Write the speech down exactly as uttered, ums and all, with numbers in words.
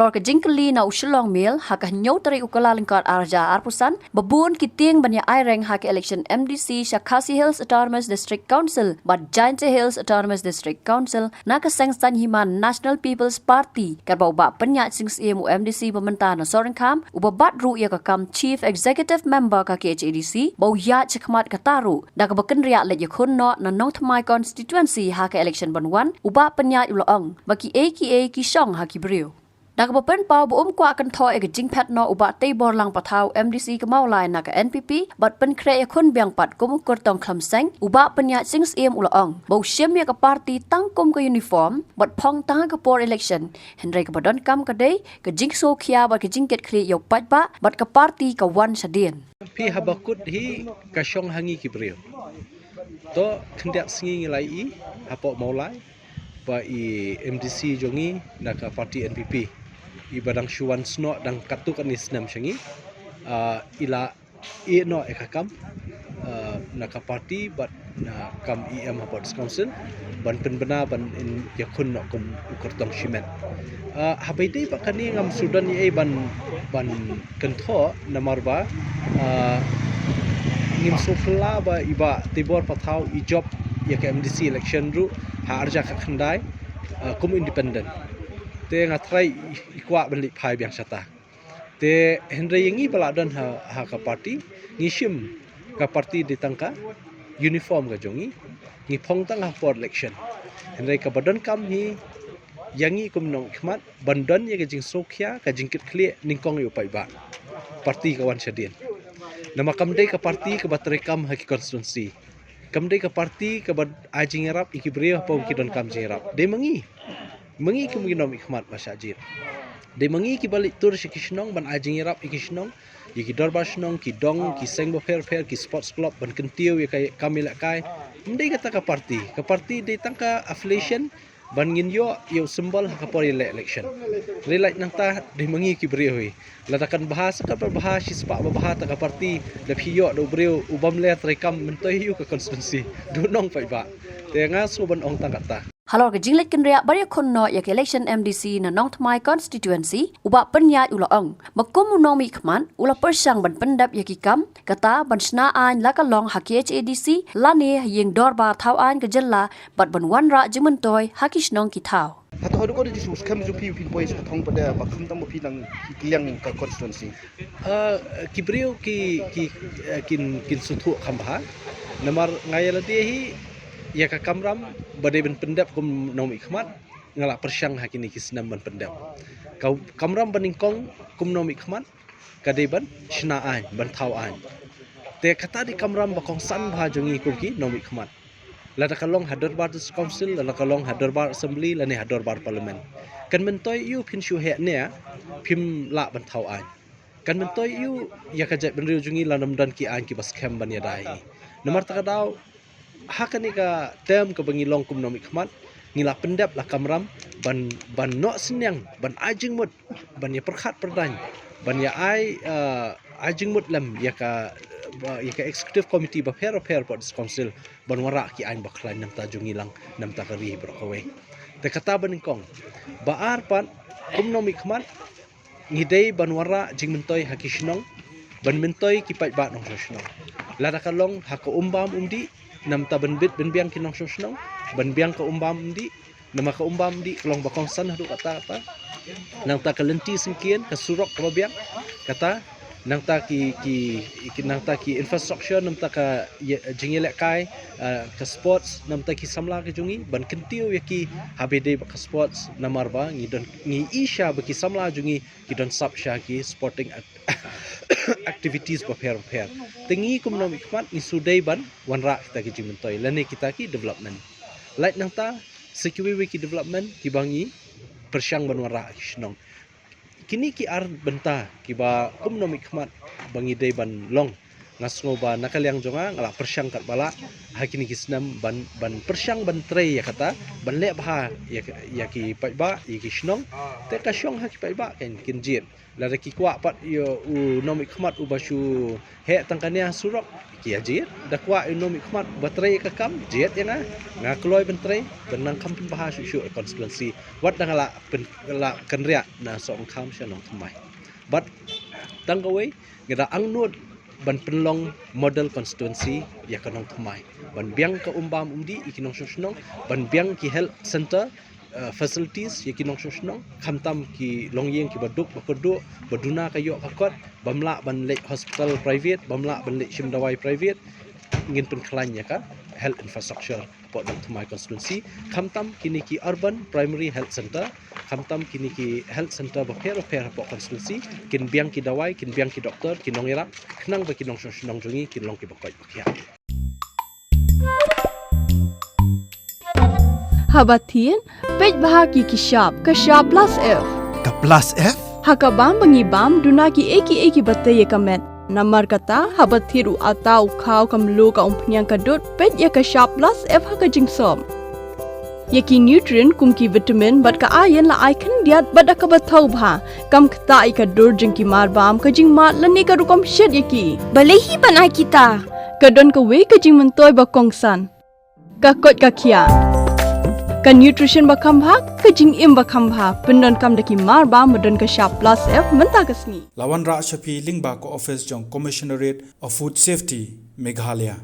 Ka jingkylli na u Shillong Mail ha ka hynñiew tarik u Kyllalyngkot ar hajar arphew san, ba bun ki tieng ban ïa aireng ha ka election M D C sha Khasi Hills Autonomous District Council bad Jaintia Hills Autonomous District Council na ka seng saiñ hima National People's Party, katba u Bah Pynïaid Sing Syiem, u M D C ba mynta na Sohryngkham, uba bat ruh ïa ka kam Chief Executive Member ka K H A D C, ba u ïaid shakhmat kata ruh da kaba kynriah leit ïakhun noh na Nongthymmai Constituency ha ka election ban wan, u Bah Pynïaid u la ong ba kiei kiei ki shong ha ki briew. Da kaba pynpaw ba um kwah kynthoh ïa ka jingphet noh u Bah Teiborlang Pathaw, M D C ka Mawlai na ka N P P, bad pynkhreh ïakhun biang pat kum u kyrtong khlem seng, u Bah Pynïaid Sing Syiem u la ong ba u shim ïa ka party tang kum ka uniform bad phong tang ha ka por election, hynrei kaba donkam ka dei ka jingsngewkhia bad ka jingkitkhlieh ïa u paidbah bad ka party ka wan shadien. Phi haba kut hi ka shong ha ngi ki briew. To khyndiat sngi ngi la ïohi hapoh Mawlai ba i M D C jong ngi na ka party N P P, i ba dang shu wan snoh dang katto katne snem sha ngi, ah, i la ïeh noh ïa ka kam, ah, na ka party bad na kam E M hapoh District Council ban pynbna ban ïakhun noh kum u kyrtong shimet. Ah, haba ïadei bad kane ngam shu don ei ei ban, ban kynthoh namar ba, ah, ngim shu phylla ba i Bah Teibor Pathaw i jop ïa ka M D C election ruh ha ar hajar khatkhyndai, ah, kum independent. Te nga tharai i kwah ban leit phai biang shata. Te hynrei ïa ngi ba la don ha, ha ka party, ngi shim ka party dei tang ka uniform ka jong ngi, ngi phong tang ha por election. Hynrei kaba donkam hi ïa ngi kum nongmihkhmat ban don ïa ka jingsngewkhia, ka jingkitkhlieh nyngkong ïa u paidbah. Party ka wan shadien. Namar kam dei ka party kaba treikam ha ki constituency. Kam dei ka party kaba ai jingïarap ïa ki briew hapoh ki donkam jingïarap. Dei ma ngi. Ma ngi kum ki nongmihkhmat ba shah jied. Dei ma ngi kiba leit tur sha ki shnong ban ai jingïarap ïa ki shnong, ïa ki dorbar shnong, ki dong, ki seng bapher bapher, ki sports club ban kyntiew ïa ka kam ïalehkai. Ym dei kata ka party. Ka party dei tang ka affiliation ban ngin ïoh ïa u symbol ha ka por ïaleh election. Hynrei lait nangta dei ma ngi ki briew hi. Lada kan bha sa katba bha, shispah ba bha ta ka party, lada phi ïoh da u briew u bym leh treikam, myntoi ïa u ka constituency. Du nong paidbah. Te nga shu ban ong tang kata. Halor ka jingleit kynriah ban ïakhun noh ïa ka election M D C na Nongthymmai Constituency, u Bah Pynïaid u la ong ba kum u nongmihkhmat u la pyrshang ban pyndep ïa ki kam, kata ban shna aiñ la ka long ha K H A D C lane ha ïing dorbar thaw aiñ ka jylla, bad ban wanrah jingmyntoi ha ki shnong ki thaw. Hato haduh katno jingsngewskhem jong phi ba phin poi sha ka thong pat de ba khamtam ba phi nang kylliang ka constituency? Ah, ki briew ki, ki, eh, kin, kin sngewthuh kham bha. Namar nga ïa lade hi ïa ka kamram ba dei ban pyndep kum nongmihkhmat, nga la pyrshang ha kine ki snem ban pyndep. Ka kamram ba nyngkong kum nongmihkhmat ka dei ban shna aiñ, ban thaw aiñ. Te kata dei kamram ba kongsan bha jong ngi kum ki nongmihkhmat. Lada ka long ha dorbar District Council, lada ka long ha dorbar Assembly, lane ha dorbar Parliament. Kan myntoi ïa u phin shu heh ne phim lah ban thaw aiñ. Kan myntoi ïa u ïa ka jaitbynriew jong ngi lada ym don ki aiñ kiba skhem ban ïada ïa ngi. Namar kata ka daw ha kane ka term kaba ngi long kum nongmihkhmat, ngi la pyndep la kamram ban, ban noh synñiang, ban ai jingmut, ban ïa pyrkhat pyrdaiñ, ban ïa ai, eh, ai jingmut lem ïa ka, eh, ïa ka executive committee bapher bapher hapoh District Council ban wanrah ki aiñ bakhlaiñ na bynta jong ngi lang, na bynta ka ri baroh kawei. Te kata ba nyngkong. Ba ar pat, kum nongmihkhmat, ngi dei ban wanrah jingmyntoi ha ki shnong, ban myntoi ki paidbah nongshong shnong. Lada ka long ha ka um bam um dih, na bynta ban bit ban biang ki nongshong shnong, ban biang ka um bam um dih, namar ka um bam um dih ka long ba kongsan haduh katta katta. Nangta ka lynti syngkien, ka surok kaba biang, kata, nangta ki, ki, ki, nangta ki infrastructure, nangta ka ïa, jingïalehkai, ah, ka sports, nangta ki samla ki jong ngi, ban kyntiew ïa ki haba ïadei bad ka sports, namar ba ngi don, ngi i sha ba ki samla jong ngi ki don sap sha ki sporting ac-, activities bapher bapher. Te ngi kum nongmihkhmat ngi shu dei ban wanrah kita ki jingmyntoi lane kita ki development. Lait nangta sa kiwei wei ki development kiba ngi pyrshang ban wanrah ha ki shnong. Kine ki ar bynta kiba kum nongmihkhmat ba ngi dei ban long. Nga sngew ba na ka liang jong nga nga la pyrshang katba lah ha kine ki snem ban, ban pyrshang ban trei ïa kata, ban leh bha ïa, ïa ki paidbah, ïa ki shnong. Te ka shong ha ki paidbah kan kin jied. Lada ki kwah pat ïa u nongmihkhmat uba shu heh tang kane ha surok, ki ïa jied. Da kwah ïa u nongmihkhmat uba trei ïa ka kam, jied ïa nga. Nga kloi ban trei, ban nang kham pynbha shuh shuh ïa constituency. Wat da nga la pyn, la kynriah na Sohryngkham sha Nongthymmai. Bad tang kawei, nga da angnud ban pynlong model constituency ïa ka Nongthymmai. Ban biang ka umbam umdih ïa ki nongshong shnong, ban biang ki health center, eh, facilities ïa ki nongshong shnong, khamtam ki longïing kiba duk ba kyrduh, ba duna ka ïoh ka kot, bym lah ban leit hospital private, bym lah ban leit shim dawai private, ngin pynkhlaiñ ïa ka health infrastructure hapoh Nongthymmai constituency, khamtam kine ki urban primary health center, khamtam kine ki health center bapher bapher hapoh constituency, kin biang ki dawai, kin biang ki doktor, ki nongïarap, khnang ba ki nongshong shnong jong ngi kin long kiba koit ba khiah. Haba thied, peit bha ki ki shap, ka shap plus F. Ka plus F? Ha ka bam ba ngi bam, duna ki ei ki ei kiba tei ïa ka met. Namar kata, haba thied u atta, u khaw, ka mluh, ka umphniang, ka dud, peit ïa ka shap plus F ha ka jingsop. Ïa ki nutrient kum ki vitamin bad ka iron la ai khyndiat bad da kaba thaw bha. Kam ktah ïa ka dur jong ki mar bam, ka jingmad lane ka rukom shet ïa ki. Balei hi ban ai kita? Ka don kawei ka jingmyntoi ba kongsan. Ka koit ka khiah. Ka nutrition ba kham bha, ka jingim ba kham bha. Pyndonkam da ki mar bam ba don ka shap plus F mynta ka sngi. La wanrah sha phi lyngba ka office jong Commissionerate of Food Safety, Meghalaya.